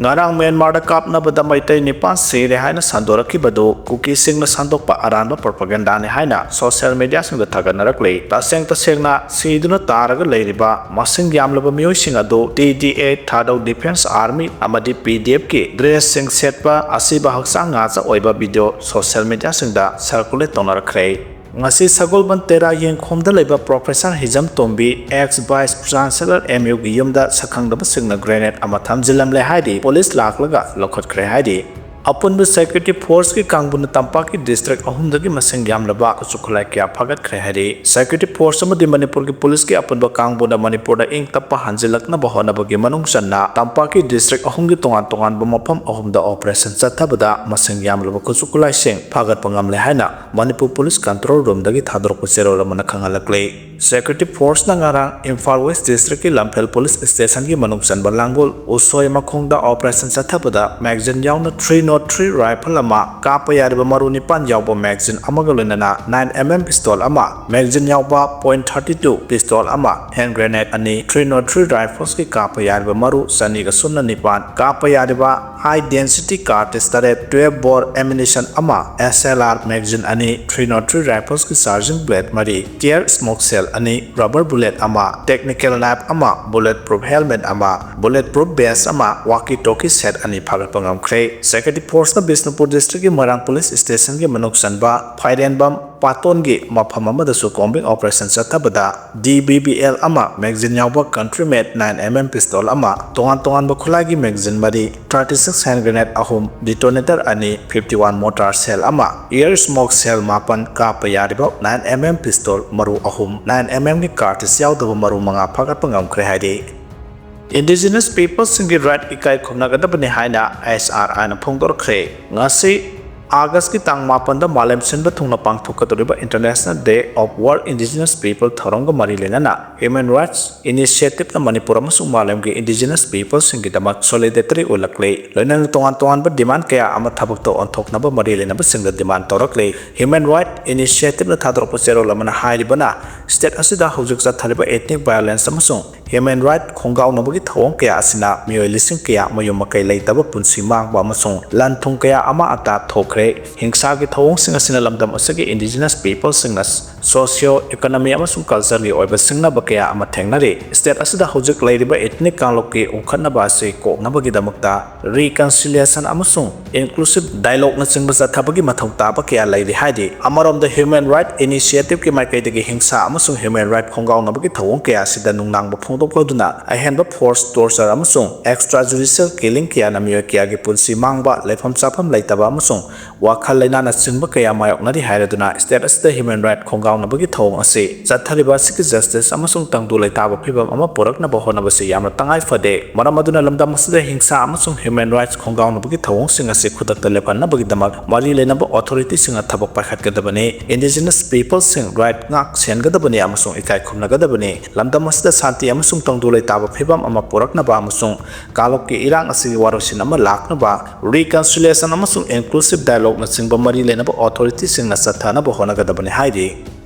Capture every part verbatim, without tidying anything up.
ꯉꯔꯥꯡ ꯃ꯭ꯌꯥꯟꯃꯥꯔꯗ ꯀꯥꯞꯅꯕꯗ ꯃꯩꯇꯩ ꯅꯤꯄꯥꯟ ꯁꯤꯔꯦ ꯍꯥꯏꯅ ꯁꯟꯗꯣꯔꯛꯈꯤꯕꯗꯨ ꯀꯨꯀꯤꯁꯤꯡꯅ ꯁꯟꯗꯣꯛꯄ ꯑꯔꯥꯟꯕ ꯄ꯭ꯔꯣꯄꯥꯒꯦꯟꯗꯥꯅꯤ ꯍꯥꯏꯅ ꯁꯣꯁꯤꯌꯦꯜ ꯃꯤꯗꯤꯌꯥꯁꯤꯡꯗ ꯊꯥꯒꯠꯅꯔꯛꯂꯤ꯫ ꯇꯁꯦꯡ ꯇꯁꯦꯡꯅ ꯁꯤꯗꯨꯅ ꯇꯥꯔꯒ ꯂꯩꯔꯤꯕ ꯃꯁꯤꯡ ꯌꯥꯝꯂꯕ ꯃꯤꯑꯣꯏꯁꯤꯡ ꯑꯗꯨ ꯇꯤ ꯗꯤ ꯑꯦ, ꯊꯥꯗꯧ ꯗꯤꯐꯦꯟꯁ ꯑꯥꯔꯃꯤ ꯑꯃꯗꯤ ꯄꯤ ꯗꯤ ꯑꯦꯐꯀꯤ ꯗ꯭ꯔꯦꯁꯁꯤꯡ ꯁꯦꯠꯄ ꯑꯁꯤꯕ ꯍꯛꯆꯥꯡ ꯉꯥꯛꯇ ꯑꯣꯏꯕ ꯚꯤꯗꯤꯑꯣ ꯁꯣꯁꯤꯌꯦꯜ ꯃꯤꯗꯤꯌꯥꯁꯤꯡꯗ ꯁꯔꯀꯨꯂꯦꯠ ꯇꯧꯅꯔꯛꯈ꯭ꯔꯦ꯫ ꯉꯁꯤ ꯁꯒꯣꯜꯕꯟ ꯇꯦꯔꯥ ꯌꯦꯡꯈꯣꯝꯗ ꯂꯩꯕ ꯄ꯭ꯔꯣꯐꯦꯁꯔ ꯍꯤꯖꯝ ꯇꯣꯝꯕꯤ, ꯑꯦꯛꯁ ꯚꯥꯏꯁ ꯆꯥꯟꯁꯦꯂꯔ ꯑꯦꯝ ꯌꯨꯒꯤ ꯌꯨꯝꯗ ꯁꯛꯈꯪꯗꯕꯁꯤꯡꯅ ꯒ꯭ꯔꯦꯅꯦꯗ ꯑꯃ ꯊꯝꯖꯤꯜꯂꯝꯂꯦ ꯍꯥꯏꯔꯤ꯫ ꯄꯨꯂꯤꯁ ꯂꯥꯛꯂꯒ ꯂꯧꯈꯠꯈ꯭ꯔꯦ ꯍꯥꯏꯔꯤ꯫ ꯑꯄꯨꯟꯕ ꯁꯦꯀ꯭ꯌꯨꯔꯤꯇꯤ ꯐꯣꯔꯁꯀꯤ ꯀꯥꯡꯕꯨꯅ ꯇꯝꯄꯥꯛꯀꯤ ꯗꯤꯁꯇ꯭ꯔꯤꯛ ꯑꯍꯨꯝꯗꯒꯤ ꯃꯁꯤꯡ ꯌꯥꯝꯂꯕ ꯈꯨꯠꯁꯨ ꯈꯨꯠꯂꯥꯏ ꯀꯌꯥ ꯐꯥꯒꯠꯈ꯭ꯔꯦ ꯍꯥꯏꯔꯤ꯫ ꯁꯦꯀ꯭ꯌꯨꯔꯤꯇꯤ ꯐꯣꯔꯁ ꯑꯃꯗꯤ ꯃꯅꯤꯄꯨꯔꯒꯤ ꯄꯨꯂꯤꯁꯀꯤ ꯑꯄꯨꯟꯕ ꯀꯥꯡꯕꯨꯅ ꯃꯅꯤꯄꯨꯔꯗ ꯏꯪ ꯇꯞꯄ ꯍꯟꯖꯤꯜꯂꯛꯅꯕ ꯍꯣꯠꯅꯕꯒꯤ ꯃꯅꯨꯡ ꯆꯟꯅ ꯇꯝꯄꯥꯛꯀꯤ ꯗꯤꯁꯇ꯭ꯔꯤꯛ ꯑꯍꯨꯝꯒꯤ ꯇꯣꯉꯥꯟ ꯇꯣꯉꯥꯟꯕ ꯃꯐꯝ ꯑꯍꯨꯝꯗ ꯑꯣꯄꯔꯦꯁꯟ ꯆꯠꯊꯕꯗ ꯃꯁꯤꯡ ꯌꯥꯝꯂꯕ ꯈꯨꯠꯁꯨ ꯈꯨꯠꯂꯥꯏꯁꯤꯡ ꯐꯥꯒꯠꯄ ꯉꯝꯂꯦ ꯍꯥꯏꯅ ꯃꯅꯤꯄꯨꯔ ꯄꯨꯂꯤꯁ ꯀꯟꯇ꯭ꯔꯣꯜ ꯔꯨꯝꯗꯒꯤ ꯊꯥꯗꯣꯔꯛꯄ ꯆꯦꯔꯣꯜ ꯑꯃꯅ ꯈꯪꯍꯜꯂꯛꯂꯤ꯫ ꯁꯦꯀ꯭ꯌꯨꯔꯤꯇꯤ ꯐꯣꯔꯁꯅ ꯉꯔꯥꯡ ꯏꯝꯐꯥꯜ ꯋꯦꯁ ꯗꯤꯁꯇ꯭ꯔꯤꯛꯀꯤ ꯂꯝꯐꯦꯜ ꯄꯨꯂꯤꯁ ꯁ꯭ꯇꯦꯁꯟꯒꯤ ꯃꯅꯨꯡ ꯆꯟꯕ ꯂꯥꯡꯒꯣꯜ ꯎꯁꯣꯏ ꯃꯈꯣꯡꯗ ꯑꯣꯄꯔꯦꯁꯟ ꯆꯠꯊꯕꯗ ꯃꯦꯒꯖꯤꯟ ꯌꯥꯎꯅ ꯊ꯭ꯔꯤ ꯅꯣꯠ ꯊ꯭ꯔꯤ ꯔꯥꯏꯐꯜ ꯑꯃ, ꯀꯥꯞꯄ ꯌꯥꯔꯤꯕ ꯃꯔꯨ ꯅꯤꯄꯥꯟ ꯌꯥꯎꯕ ꯃꯦꯒꯖꯤꯟ ꯑꯃꯒ ꯂꯣꯏꯅꯅ ꯅꯥꯏꯟ ꯑꯦꯝ ꯑꯦꯝ ꯄꯤꯁꯇꯣꯜ ꯑꯃ, ꯃꯦꯒꯖꯤꯟ ꯌꯥꯎꯕ ꯄꯣꯏꯟ ꯊꯥꯔꯇꯤ ꯇꯨ ꯄꯤꯁꯇꯣꯜ ꯑꯃ, ꯍꯦꯟ ꯒ꯭ꯔꯦꯅꯦꯗ ꯑꯅꯤ, ꯊ꯭ꯔꯤ ꯅꯣꯠ ꯊ꯭ꯔꯤ ꯔꯥꯏꯐꯜꯁꯀꯤ ꯀꯥꯞꯄ ꯌꯥꯔꯤꯕ ꯃꯔꯨ ꯆꯅꯤꯒ ꯁꯨꯞꯅ ꯅꯤꯄꯥꯟ, ꯀꯥꯞꯄ ꯌꯥꯔꯤꯕ ꯍꯥꯏ ꯗꯦꯟꯁꯤꯇꯤ ꯀꯥꯔꯇ꯭ꯔꯤꯖ ꯇꯔꯦꯠ, ꯇꯨꯌꯦꯜꯐ ꯕꯣꯔ ꯑꯦꯃꯨꯅꯤꯁꯟ ꯑꯃ, ꯑꯦꯁ ꯑꯦꯜ ꯑꯥꯔ ꯃꯦꯒꯖꯤꯟ ꯑꯅꯤ, ꯊ꯭ꯔꯤ ꯅꯣꯠ ꯊ꯭ꯔꯤ ꯔꯥꯏꯐꯜꯁꯀꯤ ꯆꯥꯔꯖꯤꯡ ꯕ꯭ꯂꯦꯗ ꯃꯔꯤ, ꯇꯤꯌꯔ ꯁ꯭ꯃꯣꯛ ꯁꯦꯜ ꯑꯅꯤ, ꯔꯕꯔ ꯕꯨꯂꯦꯠ ꯑꯃ, ꯇꯦꯛꯅꯤꯀꯦꯜ ꯅꯥꯏꯐ ꯑꯃ, ꯕꯨꯂꯦꯠ ꯄ꯭ꯔꯨꯐ ꯍꯦꯜꯃꯦꯠ ꯑꯃ, ꯕꯨꯂꯦꯠ ꯄ꯭ꯔꯨꯐ ꯚꯦꯁ ꯑꯃ, ꯋꯥꯀꯤ ꯇꯣꯀꯤ ꯁꯦꯠ ꯑꯅꯤ ꯐꯥꯒꯠꯄ ꯉꯝꯈ꯭ꯔꯦ꯫ ꯁꯦꯀ꯭ꯌꯨꯔꯤꯇꯤ ꯐꯣꯔꯁꯅ ꯕꯤꯁꯅꯨꯄꯨꯔ ꯗꯤꯁꯇ꯭ꯔꯤꯛꯀꯤ ꯃꯣꯏꯔꯥꯡ ꯄꯨꯂꯤꯁ ꯁ꯭ꯇꯦꯁꯟꯒꯤ ꯃꯅꯨꯡ ꯆꯟꯕ ꯐꯥꯏꯔꯦꯟꯕꯝ ꯄꯥꯇꯣꯟꯒꯤ ꯃꯐꯝ ꯑꯃꯗꯁꯨ ꯀꯣꯝꯕꯤꯡ ꯑꯣꯄꯔꯦꯁꯟ ꯆꯠꯊꯕꯗ ꯗꯤ ꯕꯤ ꯕꯤ ꯑꯦꯜ ꯑꯃ, ꯃꯦꯒꯖꯤꯟ ꯌꯥꯎꯕ ꯀꯟꯇ꯭ꯔꯤ ꯃꯦꯗ ꯅꯥꯏꯟ ꯑꯦꯝ ꯑꯦꯝ ꯄꯤꯁꯇꯣꯜ ꯑꯃ, ꯇꯣꯉꯥꯟ ꯇꯣꯉꯥꯟꯕ ꯈꯨꯠꯂꯥꯏꯒꯤ ꯃꯦꯒꯖꯤꯟ ꯃꯔꯤ, ꯊꯥꯔꯇꯤ ꯁꯤꯛꯁ ꯍꯦꯟ ꯒ꯭ꯔꯦꯅꯦꯗ ꯑꯍꯨꯝ, ꯗꯤꯇꯣꯅꯦꯇꯔ ꯑꯅꯤ, ꯐꯤꯐꯇꯤ ꯋꯥꯟ ꯃꯣꯔꯇꯥꯔ ꯁꯦꯜ ꯑꯃ, ꯏꯌꯔ ꯁ꯭ꯃꯣꯛ ꯁꯦꯜ ꯃꯥꯄꯟ, ꯀꯥꯞꯄ ꯌꯥꯔꯤꯕ ꯅꯥꯏꯟ ꯑꯦꯝ ꯑꯦꯝ ꯄꯤꯁꯇꯣꯜ ꯃꯔꯨ ꯑꯍꯨꯝ, ꯅꯥꯏꯟ ꯑꯦꯝ ꯑꯦꯝꯒꯤ ꯀꯥꯔꯇ꯭ꯔꯤꯖ ꯌꯥꯎꯗꯕ ꯃꯔꯨ ꯃꯉꯥ ꯐꯥꯒꯠꯄ ꯉꯝꯈ꯭ꯔꯦ ꯍꯥꯏꯔꯤ꯫ ꯏꯟꯗꯤꯖꯤꯅꯁ ꯄꯤꯄꯜꯁꯤꯡꯒꯤ ꯔꯥꯏꯠ ꯏꯀꯥꯏ ꯈꯨꯝꯅꯒꯗꯕꯅꯤ ꯍꯥꯏꯅ ꯑꯦꯁ ꯑꯥꯔ ꯑꯥꯏꯅ ꯐꯣꯡꯗꯣꯔꯛꯈ꯭ꯔꯦ꯫ ꯉꯁꯤ ꯑꯥꯒꯁꯀꯤ ꯇꯥꯡ ꯃꯥꯄꯟꯗ ꯃꯥꯂꯦꯝ ꯁꯤꯟꯕ ꯊꯨꯡꯅ ꯄꯥꯡꯊꯣꯛꯀꯗꯧꯔꯤꯕ International Day of World Indigenous People ꯊꯧꯔꯝꯒ ꯃꯔꯤ ꯂꯩꯅꯅ Human Rights Initiativeꯅ ꯃꯅꯤꯄꯨꯔ ꯑꯃꯁꯨꯡ ꯃꯥꯂꯦꯝꯒꯤ Indigenous Peopleꯁꯤꯡꯒꯤꯗꯃꯛ solidarity ꯎꯠꯂꯛꯂꯤ꯫ ꯂꯣꯏꯅꯅ ꯇꯣꯉꯥꯟ ꯇꯣꯉꯥꯟꯕ demand ꯀꯌꯥ ꯑꯃ ꯊꯕꯛꯇ ꯑꯣꯟꯊꯣꯛꯅꯕ ꯃꯔꯤ ꯂꯩꯅꯕꯁꯤꯡꯗ demand ꯇꯧꯔꯛꯂꯤ꯫ Human Rights Initiativeꯅ ꯊꯥꯗꯣꯔꯛꯄ ꯆꯦꯔꯣꯜ ꯑꯃꯅ ꯍꯥꯏꯔꯤꯕꯅ, state ꯑꯁꯤꯗ ꯍꯧꯖꯤꯛ ꯆꯠꯊꯔꯤꯕ ethnic violence ꯑꯃꯁꯨꯡ human right ꯈꯣꯡꯒꯥꯎꯅꯕꯒꯤ ꯊꯧꯑꯣꯡ ꯀꯌꯥ ꯑꯁꯤꯅ ꯃꯤꯑꯣꯏ ꯂꯤꯁꯤꯡ ꯀꯌꯥ ꯃꯌꯨꯝ ꯃꯀꯩ ꯂꯩꯇꯕ, ꯄꯨꯟꯁꯤ ꯃꯥꯡꯕ ꯑꯃꯁꯨꯡ ꯂꯟ ꯊꯨꯝ ꯀꯌꯥ ꯑꯃ ꯑꯇꯥ ꯊꯣꯛꯈ꯭ꯔꯦ꯫ ꯍꯤꯡꯁꯥꯒꯤ ꯊꯧꯑꯣꯡꯁꯤꯡ ꯑꯁꯤꯅ ꯂꯝꯗꯝ ꯑꯁꯤꯒꯤ Indigenous Peopleꯁꯤꯡꯅ socio economy ꯑꯃꯁꯨꯡ cultureꯒꯤ ꯑꯣꯏꯕ ꯁꯤꯡꯅꯕ ꯀꯌꯥ ꯑꯃ ꯊꯦꯡꯅꯔꯤ꯫ State ꯑꯁꯤꯗ ꯍꯧꯖꯤꯛ ꯂꯩꯔꯤꯕ ethnic ꯀꯥꯡꯂꯨꯞꯀꯤ ꯎꯪꯈꯠꯅꯕ ꯑꯁꯤ ꯀꯣꯛꯅꯕꯒꯤꯗꯃꯛꯇ reconciliation ꯑꯃꯁꯨꯡ inclusive dialogueꯅꯆꯤꯡꯕ ꯆꯠꯊꯕꯒꯤ ꯃꯊꯧ ꯇꯥꯕ ꯀꯌꯥ ꯂꯩꯔꯤ ꯍꯥꯏꯔꯤ꯫ ꯑꯃꯔꯣꯝꯗ Human Rights Initiativeꯀꯤ ꯃꯥꯏꯀꯩꯗꯒꯤ ꯍꯤꯡꯁꯥ ꯑꯃꯁꯨꯡ human right ꯈꯣꯡꯒꯥꯎꯅꯕꯒꯤ ꯊꯧꯑꯣꯡ ꯀꯌꯥ ꯑꯁꯤꯗ ꯅꯨꯡꯅꯥꯡꯕ ꯐꯣꯡꯗꯣꯛꯂꯗꯨꯅ ꯑꯍꯦꯟꯕ force torture ꯑꯃꯁꯨꯡ extrajudicial killing ꯀꯌꯥꯅ ꯃꯤꯑꯣꯏ ꯀꯌꯥꯒꯤ ꯄꯨꯟꯁꯤ ꯃꯥꯡꯕ, ꯂꯩꯐꯝ ꯆꯥꯐꯝ ꯂꯩꯇꯕ ꯑꯃꯁꯨꯡ ꯋꯥꯈꯜ ꯂꯩꯅꯥꯅꯆꯤꯡꯕ ꯀꯌꯥ ꯃꯥꯌꯣꯛꯅꯔꯤ ꯍꯥꯏꯔꯗꯨꯅ state ꯑꯁꯤꯗ human right ꯈꯣꯡꯒꯥꯎꯅꯕꯒꯤ ꯊꯧꯑꯣꯡ ꯑꯁꯤ ꯆꯠꯊꯔꯤꯕ ꯑꯁꯤꯒꯤ justice ꯑꯃꯁꯨꯡ ꯇꯪꯗꯨ ꯂꯩꯇꯥꯕ ꯐꯤꯕꯝ ꯑꯃ ꯄꯨꯔꯛꯅꯕ ꯍꯣꯠꯅꯕꯁꯤ ꯌꯥꯝꯅ ꯇꯉꯥꯏ ꯐꯗꯦ꯫ ꯃꯔꯝ ꯑꯗꯨꯅ ꯂꯝꯗꯝ ꯑꯁꯤꯗ ꯍꯤꯡꯁꯥ ꯑꯃꯁꯨꯡ human rights ꯈꯣꯡꯒꯥꯎꯅꯕꯒꯤ ꯊꯧꯑꯣꯡꯁꯤꯡ ꯑꯁꯤ ꯈꯨꯗꯛꯇ ꯂꯦꯞꯍꯟꯅꯕꯒꯤꯗꯃꯛ ꯃꯔꯤ ꯂꯩꯅꯕ authorityꯁꯤꯡꯅ ꯊꯕꯛ ꯄꯥꯏꯈꯠꯀꯗꯕꯅꯤ꯫ Indigenous peopleꯁꯤꯡ right ꯉꯥꯛ ꯁꯦꯟꯒꯗꯕꯅꯤ ꯑꯃꯁꯨꯡ ꯏꯀꯥꯏ ꯈꯨꯝꯅꯒꯗꯕꯅꯤ꯫ ꯂꯝꯗꯝ ꯑꯁꯤꯗ ꯁꯥꯟꯇꯤ ꯑꯃꯁꯨꯡ ꯇꯪꯗꯨ ꯂꯩꯇꯥꯕ ꯐꯤꯕꯝ ꯑꯃ ꯄꯨꯔꯛꯅꯕ ꯑꯃꯁꯨꯡ ꯀꯥꯡꯂꯨꯞꯀꯤ ꯏꯔꯥꯡ ꯑꯁꯤꯒꯤ ꯋꯥꯔꯣꯏꯁꯤꯟ ꯑꯃ ꯂꯥꯛꯅꯕ reconciliation ꯑꯃꯁꯨꯡ inclusive dialogueꯅꯆꯤꯡꯕ ꯃꯔꯤ ꯂꯩꯅꯕ authorityꯁꯤꯡꯅ ꯆꯠꯊꯅꯕ ꯍꯣꯠꯅꯒꯗꯕꯅꯤ ꯍꯥꯏꯔꯤ꯫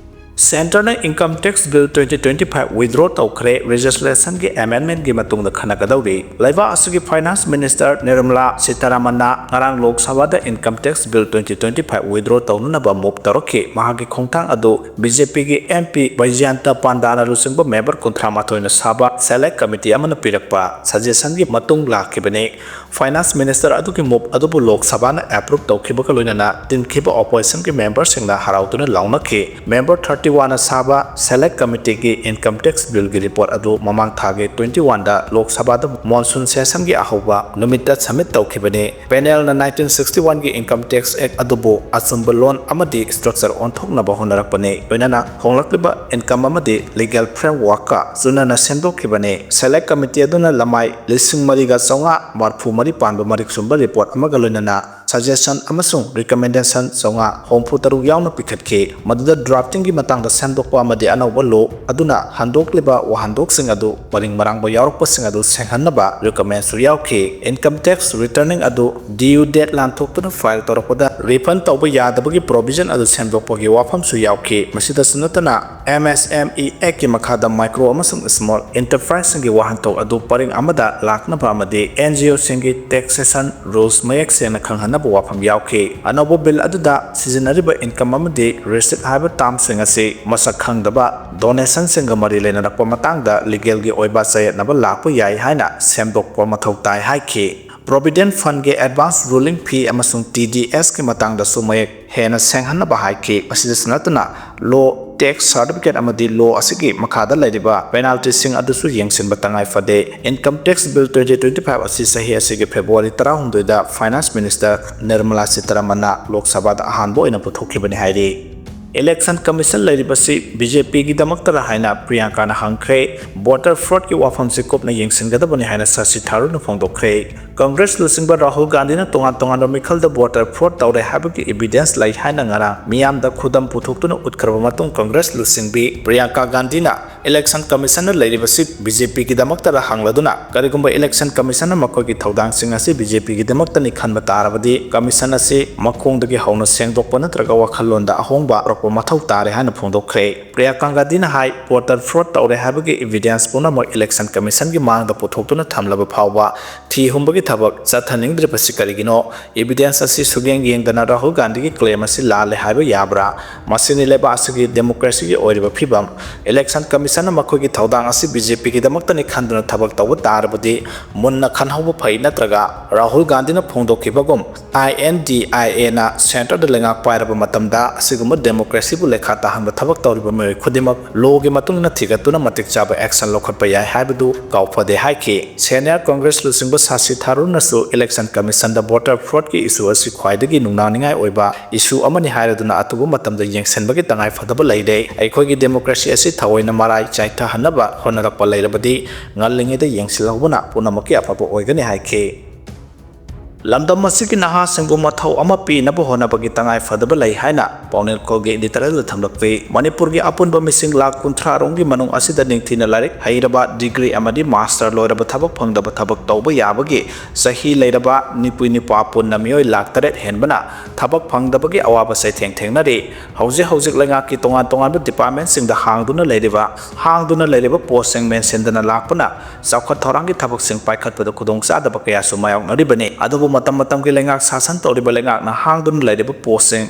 Centreꯅ Income Tax Bill twenty twenty-five withdraw ꯇꯧꯈ꯭ꯔꯦ꯫ Legislationꯒꯤ amendmentꯀꯤ ꯃꯇꯨꯡꯗ ꯈꯟꯅꯒꯗꯧꯔꯤ꯫ ꯂꯩꯕꯥꯛ ꯑꯁꯤꯒꯤ Finance Minister Nirmala Sitharamanꯅ ꯉꯔꯥꯡ Lok Sabhaꯗ Income Tax Bill twenty twenty-five withdraw ꯇꯧꯅꯅꯕ move ꯇꯧꯔꯛꯈꯤ꯫ ꯃꯍꯥꯛꯀꯤ ꯈꯣꯡꯊꯥꯡ ꯑꯗꯨ BJPꯒꯤ MP Vijayanta Pandaꯅ ꯂꯨꯆꯤꯡꯕ member ꯀꯨꯟꯊ꯭ꯔꯥ ꯃꯥꯊꯣꯏꯅ ꯁꯥꯕ Select Committee ꯑꯃꯅ ꯄꯤꯔꯛꯄ suggestionꯒꯤ ꯃꯇꯨꯡ ꯂꯥꯛꯈꯤꯕꯅꯤ꯫ Finance Minister ꯑꯗꯨꯒꯤ move ꯑꯗꯨꯕꯨ Lok Sabhaꯅ approve ꯇꯧꯈꯤꯕꯒ ꯂꯣꯏꯅꯅ ꯇꯤꯟꯈꯤꯕ oppositionꯒꯤ memberꯁꯤꯡꯅ ꯍꯔꯥꯎꯗꯨꯅ ꯂꯥꯎꯅꯈꯤ꯫ Member thirty-oneꯅ ꯁꯥꯕ Select Committeeꯒꯤ Income Tax Billꯒꯤ report ꯑꯗꯨ ꯃꯃꯥꯡ ꯊꯥꯒꯤ twenty-oneꯗ Lok Sabhaꯗ monsoon sessionꯒꯤ ꯑꯍꯧꯕ ꯅꯨꯃꯤꯠꯇ submit ꯇꯧꯈꯤꯕꯅꯤ꯫ Panelꯅ nineteen sixty-oneꯒꯤ Income Tax Act ꯑꯗꯨꯕꯨ ꯑꯆꯨꯝꯕ ꯂꯣꯟ ꯑꯃꯗꯤ structure ꯑꯣꯟꯊꯣꯛꯅꯕ ꯍꯣꯠꯅꯔꯛꯄꯅꯤ꯫ ꯂꯣꯏꯅꯅ ꯍꯣꯡꯂꯛꯂꯤꯕ income ꯑꯃꯗꯤ legal frameworkꯀ ꯆꯨꯅꯅ ꯁꯦꯝꯗꯣꯛꯈꯤꯕꯅꯤ꯫ Select Committee ꯑꯗꯨꯅ ꯂꯃꯥꯏ ꯂꯤꯁꯤꯡ ꯃꯔꯤꯒ ꯆꯥꯝꯃꯉꯥ ꯃꯔꯤꯐꯨ ꯃꯔꯤ ꯄꯥꯟꯕ ꯃꯔꯤꯛ ꯆꯨꯝꯕ report ꯑꯃꯒ ꯂꯣꯏꯅꯅ suggestion ꯑꯃꯁꯨꯡ recommendation ꯆꯥꯝꯃꯉꯥ ꯍꯨꯝꯐꯨ ꯇꯔꯨꯛ ꯌꯥꯎꯅ ꯄꯤꯈꯠꯈꯤ꯫ ꯃꯗꯨꯗ draftingꯒꯤ ꯃꯇꯥꯡꯗ ꯁꯦꯝꯗꯣꯛꯄ ꯑꯃꯗꯤ ꯑꯅꯧꯕ law ꯑꯗꯨꯅ ꯍꯟꯗꯣꯛꯂꯤꯕ ꯋꯥꯍꯟꯊꯣꯛꯁꯤꯡ ꯑꯗꯨ ꯄꯔꯤꯡ ꯃꯔꯥꯡꯕ ꯌꯥꯎꯔꯛꯄꯁꯤꯡ ꯑꯗꯨ ꯁꯦꯡꯍꯟꯅꯕ recommendꯁꯨ ꯌꯥꯎꯈꯤ꯫ Income tax returning ꯑꯗꯨ due date ꯂꯥꯟꯊꯣꯛꯇꯨꯅ file ꯇꯧꯔꯛꯄꯗ refund ꯇꯧꯕ ꯌꯥꯗꯕꯒꯤ provision ꯑꯗꯨ ꯁꯦꯝꯗꯣꯛꯄꯒꯤ ꯋꯥꯐꯝꯁꯨ ꯌꯥꯎꯈꯤ꯫ ꯃꯁꯤꯗꯁꯨ ꯅꯠꯇꯅ, MSME Actꯀꯤ ꯃꯈꯥꯗ micro ꯑꯃꯁꯨꯡ small enterpriseꯁꯤꯡꯒꯤ ꯋꯥꯍꯟꯊꯣꯛ ꯑꯗꯨ ꯄꯔꯤꯡ ꯑꯃꯗ ꯂꯥꯛꯅꯕ ꯑꯃꯗꯤ NGOꯁꯤꯡꯒꯤ taxation rules ꯃꯌꯦꯛ ꯁꯦꯡꯅ ꯈꯪꯍꯟꯅꯕ ꯋꯥꯐꯝ ꯌꯥꯎꯈꯤ꯫ ꯑꯅꯧꯕ bill ꯑꯗꯨꯗ ꯁꯤꯖꯤꯟꯅꯔꯤꯕ income ꯑꯃꯗꯤ receipt ꯍꯥꯏꯕ termꯁꯤꯡ ꯑꯁꯤ ꯃꯁꯛ ꯈꯪꯗꯕ donationꯁꯤꯡꯒ ꯃꯔꯤ ꯂꯩꯅꯔꯛꯄ ꯃꯇꯥꯡꯗ legalꯒꯤ ꯑꯣꯏꯕ ꯆꯌꯦꯠꯅꯕ ꯂꯥꯛꯄ ꯌꯥꯏ ꯍꯥꯏꯅ ꯁꯦꯝꯗꯣꯛꯄ ꯃꯊꯧ ꯇꯥꯏ ꯍꯥꯏꯈꯤ꯫ Provident Fundꯀꯤ advance ruling fee ꯑꯃꯁꯨꯡ TDSꯀꯤ ꯃꯇꯥꯡꯗꯁꯨ ꯃꯌꯦꯛ ꯍꯦꯟꯅ ꯁꯦꯡꯍꯟꯅꯕ ꯍꯥꯏꯈꯤ꯫ ꯃꯁꯤꯗꯁꯨ ꯅꯠꯇꯅ, law, tax certificate ꯑꯃꯗꯤ law ꯑꯁꯤꯒꯤ ꯃꯈꯥꯗ ꯂꯩꯔꯤꯕ penaltyꯁꯤꯡ ꯑꯗꯨꯁꯨ ꯌꯦꯡꯁꯤꯟꯕ ꯇꯉꯥꯏ ꯐꯗꯦ꯫ Income Tax Bill twenty twenty-five ꯑꯁꯤ ꯆꯍꯤ ꯑꯁꯤꯒꯤ February ꯇꯔꯥꯍꯨꯝꯗꯣꯏꯗ Finance Minister Nirmala Sitharamanꯅ Lok Sabhaꯗ ꯑꯍꯥꯟꯕ ꯑꯣꯏꯅ ꯄꯨꯊꯣꯛꯈꯤꯕꯅꯤ ꯍꯥꯏꯔꯤ꯫ Election Commission ꯂꯩꯔꯤꯕꯁꯤ BJPꯒꯤꯗꯃꯛꯇꯔ ꯍꯥꯏꯅ ꯄ꯭ꯔꯤꯌꯥꯡꯀꯥꯅ ꯍꯪꯈ꯭ꯔꯦ꯫ Voter fraudꯀꯤ ꯋꯥꯐꯝꯁꯤ ꯀꯨꯞꯅ ꯌꯦꯡꯁꯤꯟꯒꯗꯕꯅꯤ ꯍꯥꯏꯅ ꯁꯁꯤ ꯊꯥꯔꯨꯔꯅ ꯐꯣꯡꯗꯣꯛꯈ꯭ꯔꯦ꯫ Congress ꯂꯨꯆꯤꯡꯕ ꯔꯥꯍꯨꯜ ꯒꯥꯟꯙꯤꯅ ꯇꯣꯉꯥꯟ ꯇꯣꯉꯥꯟꯕ ꯃꯤꯈꯜꯗ voter fraud ꯇꯧꯔꯦ ꯍꯥꯏꯕꯒꯤ evidence ꯂꯩ ꯍꯥꯏꯅ ꯉꯔꯥꯡ ꯃꯤꯌꯥꯝꯗ ꯈꯨꯗꯝ ꯄꯨꯊꯣꯛꯇꯨꯅ ꯎꯠꯈ꯭ꯔꯕ ꯃꯇꯨꯡ, Congress ꯂꯨꯆꯤꯡꯕꯤ ꯄ꯭ꯔꯤꯌꯥꯡꯀꯥ ꯒꯥꯟꯙꯤꯅ Election Commissionꯅ ꯂꯩꯔꯤꯕꯁꯤ BJPꯒꯤꯗꯃꯛꯇꯔ ꯍꯪꯂꯗꯨꯅ, ꯀꯔꯤꯒꯨꯝꯕ Election Commissionꯅ ꯃꯈꯣꯏꯒꯤ ꯊꯧꯗꯥꯡꯁꯤꯡ ꯑꯁꯤ BJPꯒꯤꯗꯃꯛꯇꯅꯤ ꯈꯟꯕ ꯇꯥꯔꯕꯗꯤ, Commission ꯑꯁꯤ ꯃꯈꯣꯡꯗꯒꯤ ꯍꯧꯅ ꯁꯦꯡꯗꯣꯛꯄ ꯅꯠꯇ꯭ꯔꯒ ꯋꯥꯈꯜꯂꯣꯟꯗ ꯑꯍꯣꯡꯕ ꯄꯨꯔꯛꯄ ꯃꯊꯧ ꯇꯥꯔꯦ ꯍꯥꯏꯅ ꯐꯣꯡꯗꯣꯛꯈ꯭ꯔꯦ꯫ ꯄ꯭ꯔꯤꯌꯥꯡꯀꯥ ꯒꯥꯟꯙꯤꯅ ꯍꯥꯏ, voter fraud ꯇꯧꯔꯦ ꯍꯥꯏꯕꯒꯤ evidence ꯄꯨꯝꯅꯃꯛ Election Commissionꯒꯤ ꯃꯥꯡꯗ ꯄꯨꯊꯣꯛꯇꯨꯅ ꯊꯝꯂꯕ ꯐꯥꯎꯕ ꯊꯤ ꯍꯨꯝꯕꯒꯤ ꯊꯕꯛ ꯆꯠꯊꯅꯤꯡꯗ꯭ꯔꯤꯕꯁꯤ ꯀꯔꯤꯒꯤꯅꯣ? Evidence ꯑꯁꯤ ꯁꯨꯛꯌꯦꯡ ꯌꯦꯡꯗꯅ ꯔꯥꯍꯨꯜ ꯒꯥꯟꯙꯤꯒꯤ claim ꯑꯁꯤ ꯂꯥꯜꯂꯦ ꯍꯥꯏꯕ ꯌꯥꯕ꯭ꯔꯥ? ꯃꯁꯤꯅꯤ ꯂꯩꯕꯥꯛ ꯑꯁꯤꯒꯤ democracyꯒꯤ ꯑꯣꯏꯔꯤꯕ ꯐꯤꯕꯝ꯫ Election Commissionꯅ ꯃꯈꯣꯏꯒꯤ ꯊꯧꯗꯥꯡ ꯑꯁꯤ BJPꯒꯤꯗꯃꯛꯇꯅꯤ ꯈꯟꯗꯨꯅ ꯊꯕꯛ ꯇꯧꯕ ꯇꯥꯔꯕꯗꯤ ꯃꯨꯟꯅ ꯈꯟꯍꯧꯕ ꯐꯩ, ꯅꯠꯇ꯭ꯔꯒ ꯔꯥꯍꯨꯜ ꯒꯥꯟꯙꯤꯅ ꯐꯣꯡꯗꯣꯛꯈꯤꯕꯒꯨꯝ INDIAꯅ centreꯗ ꯂꯩꯉꯥꯛ ꯄꯥꯏꯔꯕ ꯃꯇꯝꯗ ꯑꯁꯤꯒꯨꯝꯕ democracyꯕꯨ ꯂꯩꯈꯥ ꯇꯥꯍꯟꯕ ꯊꯕꯛ ꯇꯧꯔꯤꯕ ꯃꯤꯑꯣꯏ ꯈꯨꯗꯤꯡꯃꯛ lawꯒꯤ ꯃꯇꯨꯡ ꯏꯟꯅ ꯊꯤꯒꯠꯇꯨꯅ ꯃꯇꯤꯛ ꯆꯥꯕ action ꯂꯧꯈꯠꯄ ꯌꯥꯏ ꯍꯥꯏꯕꯗꯨ ꯀꯥꯎꯐꯗꯦ ꯍꯥꯏꯈꯤ꯫ Senior Congress ꯂꯨꯆꯤꯡꯕ ꯁꯥꯁꯤ ꯊꯥꯔꯨꯔꯅꯁꯨ Election Commissionꯗ voter fraudꯀꯤ issue ꯑꯁꯤ ꯈ꯭ꯋꯥꯏꯗꯒꯤ ꯅꯨꯡꯅꯥꯡꯅꯤꯡꯉꯥꯏ ꯑꯣꯏꯕ issue ꯑꯃꯅꯤ ꯍꯥꯏꯔꯗꯨꯅ ꯑꯊꯨꯕ ꯃꯇꯝꯗ ꯌꯦꯡꯁꯤꯟꯕꯒꯤ ꯇꯉꯥꯏꯐꯗꯕ ꯂꯩꯔꯦ꯫ ꯑꯩꯈꯣꯏꯒꯤ democracy ꯑꯁꯤ ꯊꯑꯣꯏꯅ ꯃꯔꯥꯏ ꯆꯥꯏꯊꯍꯟꯅꯕ ꯍꯣꯠꯅꯔꯛꯄ ꯂꯩꯔꯕꯗꯤ ꯉꯜꯂꯤꯉꯩꯗ ꯌꯦꯡꯁꯤꯜꯍꯧꯕꯅ ꯄꯨꯝꯅꯃꯛꯀꯤ ꯑꯐꯕ ꯑꯣꯏꯒꯅꯤ ꯍꯥꯏꯈꯤ꯫ ꯂꯝꯗꯝ ꯑꯁꯤꯒꯤ ꯅꯍꯥꯁꯤꯡꯕꯨ ꯃꯊꯧ ꯑꯃ ꯄꯤꯅꯕ ꯍꯣꯠꯅꯕꯒꯤ ꯇꯉꯥꯏ ꯐꯗꯕ ꯂꯩ ꯍꯥꯏꯅ ꯄꯥꯎꯅꯦꯜꯈꯣꯜꯒꯤ editorial ꯗ ꯊꯝꯂꯛꯂꯤ꯫ ꯃꯅꯤꯄꯨꯔꯒꯤ ꯑꯄꯨꯟꯕ ꯃꯤꯁꯤꯡ ꯂꯥꯈ ꯀꯨꯟꯊ꯭ꯔꯥ ꯔꯣꯝꯒꯤ ꯃꯅꯨꯡ ꯑꯁꯤꯗ ꯅꯤꯡꯊꯤꯅ ꯂꯥꯏꯔꯤꯛ ꯍꯩꯔꯕ, degree ꯑꯃꯗꯤ master ꯂꯣꯏꯔꯕ, ꯊꯕꯛ ꯐꯪꯗꯕ, ꯊꯕꯛ ꯇꯧꯕ ꯌꯥꯕꯒꯤ ꯆꯍꯤ ꯂꯩꯔꯕ ꯅꯨꯄꯤ ꯅꯨꯄꯥ ꯄꯨꯟꯅ ꯃꯤꯑꯣꯏ ꯂꯥꯈ ꯇꯔꯦꯠ ꯍꯦꯟꯕꯅ ꯊꯕꯛ ꯐꯪꯗꯕꯒꯤ ꯑꯋꯥꯕ ꯆꯩꯊꯦꯡ ꯊꯦꯡꯅꯔꯤ꯫ ꯍꯧꯖꯤꯛ ꯍꯧꯖꯤꯛ ꯂꯩꯉꯥꯛꯀꯤ ꯇꯣꯉꯥꯟ ꯇꯣꯉꯥꯟꯕ department ꯁꯤꯡꯗ ꯍꯥꯡꯗꯨꯅ ꯂꯩꯔꯤꯕ, ꯍꯥꯡꯗꯨꯅ ꯂꯩꯔꯤꯕ post ꯁꯤꯡ ꯃꯦꯟꯁꯤꯟꯗꯅ ꯂꯥꯛꯄꯅ ꯆꯥꯎꯈꯠ ꯊꯧꯔꯥꯡꯒꯤ ꯊꯕꯛꯁꯤꯡ ꯄꯥꯏꯈꯠꯄꯗ ꯈꯨꯗꯣꯡꯆꯥꯗꯕ ꯀꯌꯥꯁꯨ ꯃꯥꯌꯣꯛꯅꯔꯤꯕꯅꯤ꯫ ꯑꯗꯨꯕꯨ ꯃꯇꯝ ꯃꯇꯝꯒꯤ ꯂꯩꯉꯥꯛ ꯁꯥꯁꯟ ꯇꯧꯔꯤꯕ ꯂꯩꯉꯥꯛꯅ ꯍꯥꯡꯗꯨꯅ ꯂꯩꯔꯤꯕ post ꯁꯤꯡ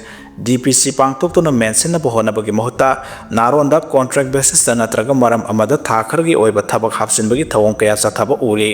D P C ꯄꯥꯡꯊꯣꯛꯇꯨꯅ ꯃꯦꯟꯁꯤꯟꯅꯕ ꯍꯣꯠꯅꯕꯒꯤ ꯃꯍꯨꯠꯇ ꯅꯥꯔꯣꯟꯗ contract basis ꯇ ꯅꯠꯇ꯭ꯔꯒ ꯃꯔꯝ ꯑꯃꯗ ꯊꯥ ꯈꯔꯒꯤ ꯑꯣꯏꯕ ꯊꯕꯛ ꯍꯥꯞꯆꯤꯟꯕꯒꯤ ꯊꯧꯑꯣꯡ ꯀꯌꯥ ꯆꯠꯊꯕ ꯎꯔꯤ꯫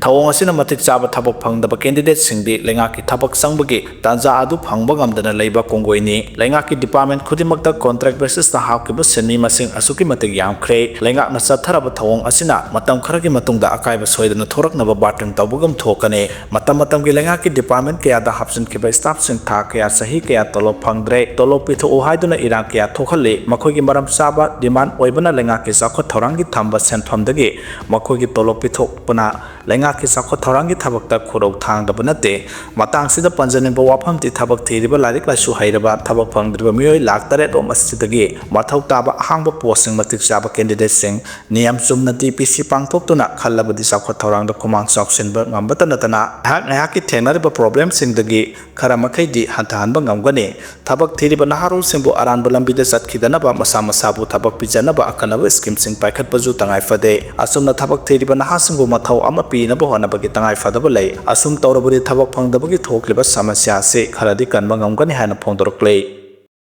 ꯊꯧꯑꯣꯡ ꯑꯁꯤꯅ ꯃꯇꯤꯛ ꯆꯥꯕ ꯊꯕꯛ ꯐꯪꯗꯕ candidate ꯁꯤꯡꯗꯤ ꯂꯩꯉꯥꯛꯀꯤ ꯊꯕꯛ ꯆꯪꯕꯒꯤ ꯇꯥꯟꯖꯥ ꯑꯗꯨ ꯐꯪꯕ ꯉꯝꯗꯅ ꯂꯩꯕ ꯀꯣꯡꯒꯣꯏꯅꯤ꯫ ꯂꯩꯉꯥꯛꯀꯤ department ꯈꯨꯗꯤꯡꯃꯛꯇ contract basis ꯇ ꯍꯥꯞꯈꯤꯕ ꯁꯤꯟꯃꯤ ꯃꯁꯤꯡ ꯑꯁꯨꯛꯀꯤ ꯃꯇꯤꯛ ꯌꯥꯝꯈ꯭ꯔꯦ꯫ ꯂꯩꯉꯥꯛꯅ ꯆꯠꯊꯔꯕ ꯊꯧꯑꯣꯡ ꯑꯁꯤꯅ ꯃꯇꯝ ꯈꯔꯒꯤ ꯃꯇꯨꯡꯗ ꯑꯀꯥꯏꯕ ꯁꯣꯏꯗꯅ ꯊꯣꯔꯛꯅꯕ ꯕꯥꯔꯇꯟ ꯇꯧꯕꯒꯨꯝ ꯊꯣꯛꯀꯅꯤ꯫ ꯃꯇꯝ ꯃꯇꯝꯒꯤ ꯂꯩꯉꯥꯛꯀꯤ department ꯀꯌꯥꯗ ꯍꯥꯞꯆꯤꯟꯈꯤꯕ staff ꯁꯤꯡ ꯊꯥ ꯀꯌꯥ, ꯆꯍꯤ ꯀꯌꯥ ꯇꯣꯂꯣꯞ ꯐꯪꯗ꯭ꯔꯦ, ꯇꯣꯂꯣꯞ ꯄꯤꯊꯣꯛꯎ ꯍꯥꯏꯗꯨꯅ ꯏꯔꯥꯡ ꯀꯌꯥ ꯊꯣꯛꯍꯜꯂꯤ꯫ ꯃꯈꯣꯏꯒꯤ ꯃꯔꯝ ꯆꯥꯕ demand ꯑꯣꯏꯕꯅ ꯂꯩꯉꯥꯛꯀꯤ ꯆꯥꯎꯈꯠ ꯊꯧꯔꯥꯡꯒꯤ ꯊꯝꯕ ꯁꯦꯟꯐꯝꯗꯒꯤ ꯃꯈꯣꯏꯒꯤ ꯇꯣꯂꯣꯞ ꯄꯤꯊꯣꯛꯄꯅ ꯂꯩꯉꯥꯛꯀꯤ ꯆꯥꯎꯈꯠ ꯊꯧꯔꯥꯡꯒꯤ ꯊꯕꯛꯇ ꯈꯨꯔꯧ ꯊꯥꯡꯗꯕ ꯅꯠꯇꯦ꯫ ꯃꯇꯥꯡꯁꯤꯗ ꯄꯟꯖꯅꯤꯡꯕ ꯋꯥꯐꯝꯗꯤ ꯊꯕꯛ ꯊꯤꯔꯤꯕ ꯂꯥꯏꯔꯤꯛ ꯂꯥꯏꯁꯨ ꯍꯩꯔꯕ ꯊꯕꯛ ꯐꯪꯗ꯭ꯔꯤꯕ ꯃꯤꯑꯣꯏ ꯂꯥꯈ ꯇꯔꯦꯠ ꯔꯣꯝ ꯑꯁꯤꯗꯒꯤ ꯃꯊꯧ ꯇꯥꯕ ꯑꯍꯥꯡꯕ post ꯁꯤꯡ ꯃꯇꯤꯛ ꯆꯥꯕ candidate ꯁꯤꯡ ꯅꯤꯌꯝ ꯆꯨꯝꯅ D P C ꯄꯥꯡꯊꯣꯛꯇꯨꯅ ꯈꯜꯂꯕꯗꯤ ꯆꯥꯎꯈꯠ ꯊꯧꯔꯥꯡꯗ ꯈꯨꯃꯥꯡ ꯆꯥꯎꯁꯤꯟꯕ ꯉꯝꯕꯇ ꯅꯠꯇꯅ ꯉꯥꯏꯍꯥꯛ ꯉꯥꯏꯍꯥꯛꯀꯤ ꯊꯦꯡꯅꯔꯤꯕ problem ꯁꯤꯡꯗꯒꯤ ꯈꯔ ꯃꯈꯩꯗꯤ ꯍꯟꯊꯍꯟꯕ ꯉꯝꯒꯅꯤ꯫ ꯊꯕꯛ ꯊꯤꯔꯤꯕ ꯅꯍꯥꯔꯣꯜꯁꯤꯡꯕꯨ ꯑꯔꯥꯟꯕ ꯂꯝꯕꯤꯗ ꯆꯠꯈꯤꯗꯅꯕ ꯃꯁꯥ ꯃꯁꯥꯕꯨ ꯊꯕꯛ ꯄꯤꯖꯅꯕ ꯑꯀꯟꯅꯕ scheme ꯁꯤꯡ ꯄꯥꯏꯈꯠꯄꯁꯨ ꯇꯉꯥꯏ ꯐꯗꯦ꯫ ꯑꯁꯨꯝꯅ ꯊꯕꯛ ꯊꯤꯔꯤꯕ ꯅꯍꯥꯁꯤꯡꯕꯨ ꯃꯊꯧ ꯑꯃ ꯄꯤꯅꯕ ꯍꯣꯠꯅꯕꯒꯤ ꯇꯉꯥꯏ ꯐꯗꯕ ꯂꯩ꯫ ꯑꯁꯨꯝ ꯇꯧꯔꯕꯗꯤ ꯊꯕꯛ ꯐꯪꯗꯕꯒꯤ ꯊꯣꯛꯂꯤꯕ ꯁꯃꯁ꯭ꯌꯥ ꯑꯁꯤ ꯈꯔꯗꯤ ꯀꯟꯕ ꯉꯝꯒꯅꯤ ꯍꯥꯏꯅ ꯐꯣꯡꯗꯣꯔꯛꯂꯤ꯫